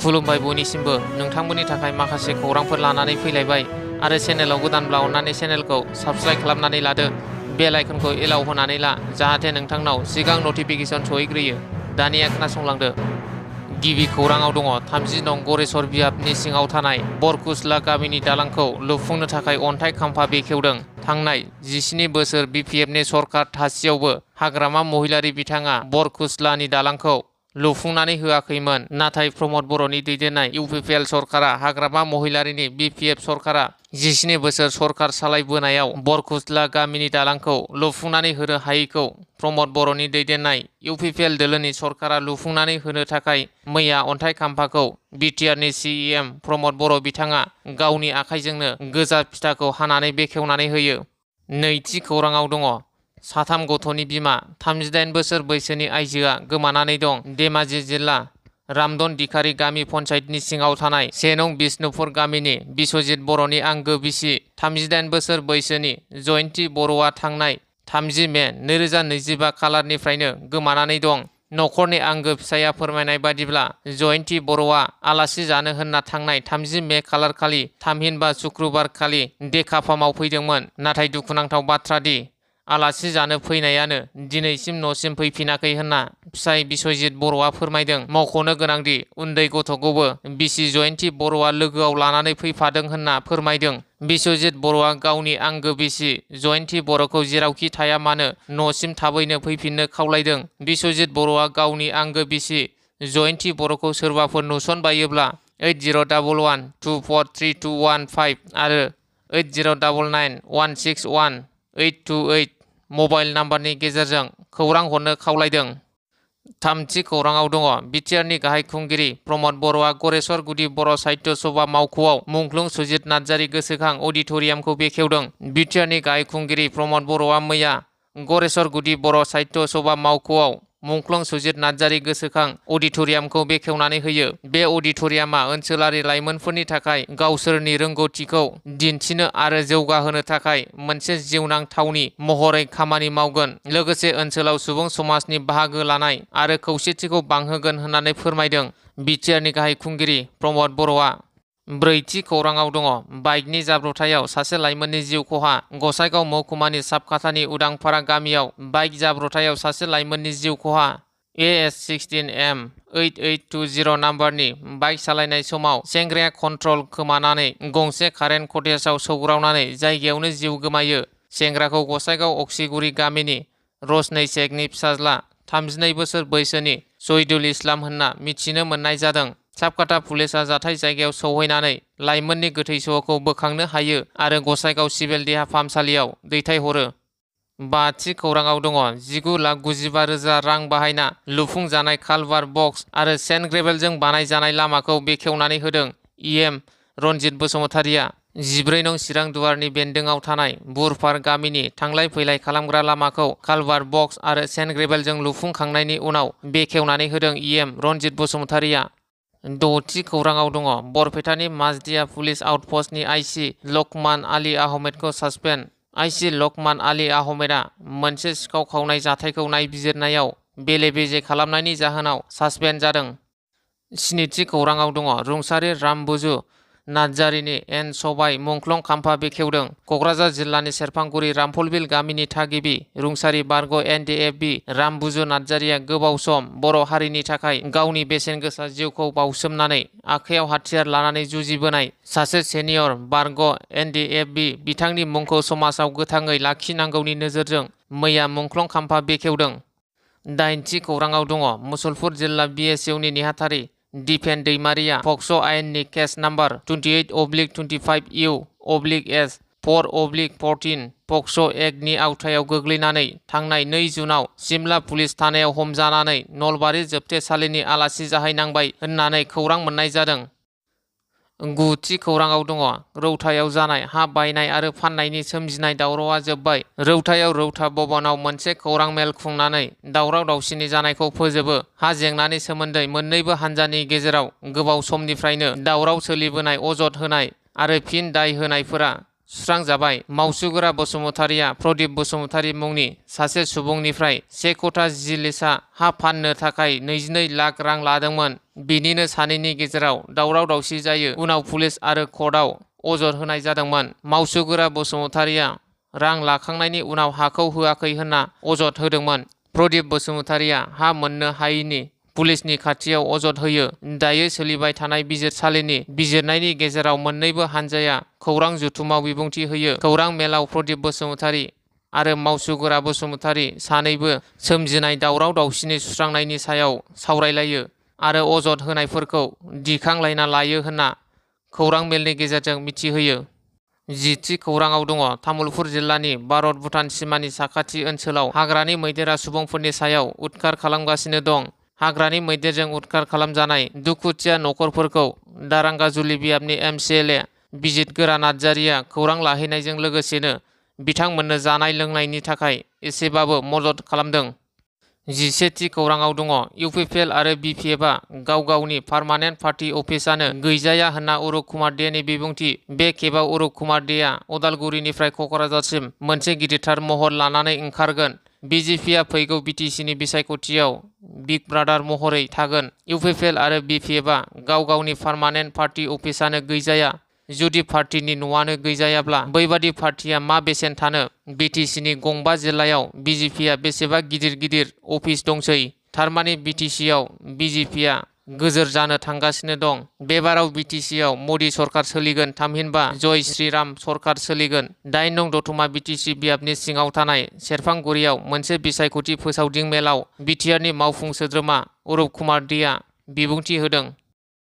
खुलुमबाय बयनिसिमबो नोंथांमोननि थाखाय माखासे खौरांफोर लानानै फैलायबाय आरो चेनेलाव गोदानब्ला अन्नानै चेनेलखौ साबस्क्राइब खालामनानै लादो बेल आइकनखौ एलाउ होनानै ला जाहाथे नोंथांनाव सिगां नटिफिकेसन सहैग्रोयो। दानिया खोनासंलांदो। गिबि खौराङाव दङ 30 नं गरेस्वर बियाबनि सिङाव थानाय बरकुसला गामिनि दालांखौ लुफुंनो थाखाय अन्थाइ खाम्फा बेखेवदों। थांनाय 17 बोसोर बिपिएफनि सरकार थासेयावबो हाग्रामा महिलारि बिथाङा बरकुसलानि दालांखौ लुफुंनानै होआखैमोन। नाथाय प्रमद बर'नि दैदेननाय इउपिपिएल सरकारा हाग्रामा महिलारिनि बिपिएफ सरकारा 17 बोसोर सरकार सालायबोनायाव बरकुसला गामिनि दालांखौ लुफुंनानै होनो हायैखौ प्रमद बर'नि दैदेननाय इउपिपिएल दोलोनि सरकारा लुफुंनानै होनो थाखाय मैया अन्थाइ खाम्फाखौ बिटिआरनि सिएम प्रमद बर' बिथाङा गावनि आखाइजोंनो गोजा फिथाखौ हानानै बेखेवनानै होयो। नैथि खौराङाव दङ साथाम गथ'नि बिमा 38 बोसोर बैसोनि आइजोआ गोमानानै दं। धेमाजि जिल्ला रामदन दिखारि गामि पन्चायतनि सिङाव थानाय 1 नं बिष्णुपुर गामिनि बिश्वजित बर'नि आंगो बिसि 38 बोसोर बैसोनि जयन्ती बर'आ थांनाय 30 मे 2025 खालारनिफ्रायनो गोमानानै दं। न'खरनि आंगो फिसाया फोरमायनाय बादिब्ला जयन्ती बर'आ आलासि जानो होनना थांनाय 30 मे खालारखालि थामहिनबा शुक्रबार खालि डेकाफार्माव फैदोंमोन। नाथाय दुखुनांथाव बाथ्रा दि आलासि जानो फैनायानो दिनैसिम न'सिम फैफिनाखै होनना फिसाय बिश्वजित बर'आ फोरमायदों। मख'नो गोनांदि उन्दै गथ'खौबो बिसि जयन्ती बर'आ लोगोआव लानानै फैफादों होनना फोरमायदों। बिश्वजित बर'आ गावनि आंगो बिसि जयन्ती बर'खौ जेरावखि थाया मानो न'सिम थाबैनो फैफिननो खावलायदों। बिश्वजित बर'आ गावनि आंगो बिसि जयन्ती बर'खौ सोरबाफोर नुसनबायोब्ला 8011243215 आरो 8099161828 मबाइल नाम्बारनि गेजेरजों खौरां हरनो खावलायदों। थामथि खौराङाव दङ बिटिआरनि गाहाय खुंगिरि प्रमद बर'आ गरेस्वर गुदि बर' साहित्य सभा मावख'आव मुंख्लं सुजित नार्जारि गोसोखां अडिट'रियामखौ बेखेवदों। बिटिआरनि गाहाय खुंगिरि प्रमद बर'आ मैया गरेस्वर गुदि बर' साहित्य सभा मावख'आव मुंख्लं सुजित नार्जारि गोसोखां अडिट'रियामखौ बेखेवनानै होयो। बे अडिट'रियामा ओनसोलारि लाइमोनफोरनि थाखाय गावसोरनि रोंगौथिखौ दिन्थिनो आरो जौगाहोनो थाखाय मोनसे जिउनां थावनि महरै खामानि मावगोन, लोगोसे ओनसोलाव सुबुं समाजनि बाहागो लानाय आरो खौसेथिखौ बांहोगोन होननानै फोरमायदों। बिटिआरनि गाहाय खुंगिरि प्रमद बर'आ। ब्रैथि खौराङाव दङ बाइकनि जाब्रबथायाव सासे लाइमोननि जिउ खहा। गसाइगाव महकुमानि साबखाथानि उदांपारा गामियाव बाइक जाब्रबथायाव सासे लाइमोननि जिउ खहा। AS16M8820 नाम्बारनि बाइक सालायनाय समाव सेंग्राया कन्ट्रल खोमानानै गंसे कारेन्ट कटेजआव सौग्रावनानै जायगायावनो जिउ गोमायो। सेंग्राखौ गसाइगाव अक्सिगुरि गामिनि रशनै शेखनि फिसाज्ला 32 बोसोर बैसोनि शहीदुल इस्लाम होनना मिथिनो मोननाय जादों। साबखाथा पुलिसा जाथाय जायगायाव सौहैनानै लाइमोननि गोथै सहखौ बोखांनो हायो आरो गसाइगाव सिभिल देहा फाहामसालियाव दैथायहरो। बाथि खौराङाव दङ 19,95,000 रां बाहायना लुफुंजानाय कालभार बक्स आरो सेन्ड ग्रेभेलजों बानायजानाय लामाखौ बेखेवनानै होदों। इएम रनजित बसुमतारिया 14 नं चिरां दुवारनि बेन्दोंआव थानाय बुरपार गामिनि थांलाय फैलाय खालामग्रा लामाखौ कालभार बक्स आरो सेन्ड ग्रेभेलजों लुफुंखांनायनि उनाव बेखेवनानै होदों इएम रनजित बसुमतारिया। द'थि खौराङाव दङ बरपेटानि माजदिया पुलिस आउटपस्टनि आइसि लकमान आली आहमेदखौ सासपेन्ड। आइसि लकमान आली आहमेदा मोनसे सिखाव खावनाय जाथायखौ नायबिजिरनायाव बेले-बेजे खालामनायनि जाहोनाव सासपेन्ड जादों। स्निथि खौराङाव दङ रुंसारि रामबुजु नार्जारिनि एन सबाइ मुंख्लं खाम्फा बेखेवदों। क'क्राझार जिल्लानि सेरफांगुरि रामफलबिल गामिनि थागिबि रुंसारि बारग' एनडिएफबि रामबुजु नार्जारिया गोबाव सम बर' हारिनि थाखाय गावनि बेसेन गोसा जिउखौ बाउसोमनानै आखायाव हाथियार लानानै जुजिबोनाय सासे सेनियर बारग' एनडिएफबि बिथांनि मुंखौ समाजाव गोथाङै लाखिनांगौनि नोजोरजों मैया मुंख्लं खाम्फा बेखेवदों। दाइनथि खौराङाव दङ मुसलपुर जिल्ला बिएसइउनि नेहाथारि दिपेन दैमारिया पक्स' आयेननि केस नाम्बार 28/25U/S/4/14 पक्स' एक्टनि आवथायाव गोग्लैनानै थांनाय 2 जुनाव सिमला पुलिस थानायाव हमजानानै नलबारि जोबथेसालिनि आलासि जाहैनांबाय होननानै खौरां मोननाय जादों। गुथि खौराङाव दङ रौतायाव जानाय हा बायनाय आरो फाननायनि सोमजिनाय दावरावआ जोब्बाय। रौतायाव रौता भवनाव मोनसे खौरां मेल खुंनानै दावराव दावसिनि जानायखौ फोजोबो। हा जेंनानि सोमोन्दै मोन्नैबो हान्जानि गेजेराव गोबाव समनिफ्रायनो दावराव सोलिबोनाय अजद होनाय आरो फिन दाय होनायफोरा सुस्रांजाबाय। मावसुगुरा बसुमतारिया प्रदीप बसुमतारि मुंनि सासे सुबुंनिफ्राय 1,10 हा फाननो थाखाय 22 लाख रां लादोंमोन। बिनिनो सानैनि गेजेराव दावराव दावसि जायो। उनाव पुलिस आरो कर्टआव अजद होनाय जादोंमोन। मावसुगुरा बसुमतारिया रां लाखांनायनि उनाव हाखौ होआखै होनना अजद होदोंमोन। प्रदीप बसुमतारिया हा मोननो हायैनि पुलिसनि खाथियाव अजद होयो। दायो सोलिबाय थानाय बिजिरसालिनि बिजिरनायनि गेजेराव मोन्नैबो हानजाया खौरां जथुमाव बिबुंथि होयो। खौरां मेलाव प्रदीप बसुमतारि आरो मावसुगुरा बसुमतारि सानैबो सोमजिनाय दावराव दावसिनि सुस्रांनायनि सायाव सावरायलायो आरो अजद होनायफोरखौ दिखांलायना लायो होनना खौरां मेलनि गेजेरजों मिथिहोयो। 10थि खौराङाव दङ। तामुलपुर जिल्लानि भारत-भुटान सिमानि साखाथि ओनसोलाव हाग्रानि मैदेरा सुबुंफोरनि सायाव उदखार खालामगासिनो दं। हाग्रानि मैदेरजों उदखार खालामजानाय दुखुथिया नखरफोरखौ दारांगाजुलि बियाबनि MCLA बिजित गोरा नार्जारिया खौरां लाहैनायजों लोगोसेनो बिथांमोननो जानाय लोंनायनि थाखाय एसेबाबो मदद खालामदों। 11थि खौराङाव दङ। UPPL आरो BPFआ गाव गावनि पार्मानेन्ट पार्टी अफिसानो गैजाया होनना अरुप कुमार देनि बिबुंथि। बे खेबाव अरुप कुमार देआ उदालगुरिनिफ्राय कक्राझारसिम मोनसे गिदिरथार महर लानानै ओंखारगोन। BJPआ फैगौ BTCनि बिसायख'थियाव बिग ब्रादार महरै थागोन। UPPL आरो BPFआ गाव गावनि पार्मानेन्ट पार्टी अफिसानो गैजाया। जुदि पार्टीनि न'आनो गैजायाब्ला बैबादि पार्टीया मा बेसेन थानो? BTCनि गंबा जिल्लायाव BJPआ बेसेबा गिदिर गिदिर अफिस दंसै। थारमाने BTCआव BJPआ गोजोर जानो थांगासिनो दं। बेबाराव BTCआव मदि सरकार सोलिगोन। थामहिनबा जय श्रीराम सरकार सोलिगोन। 9 नं दतमा BTC बियाबनि सिङाव थानाय सेरफांगुरियाव मोनसे बिसायख'थि फोसावदिं मेलाव बिटिआरनि मावफुं सोद्रोमा अरुप कुमार देआ बिबुंथि होदों।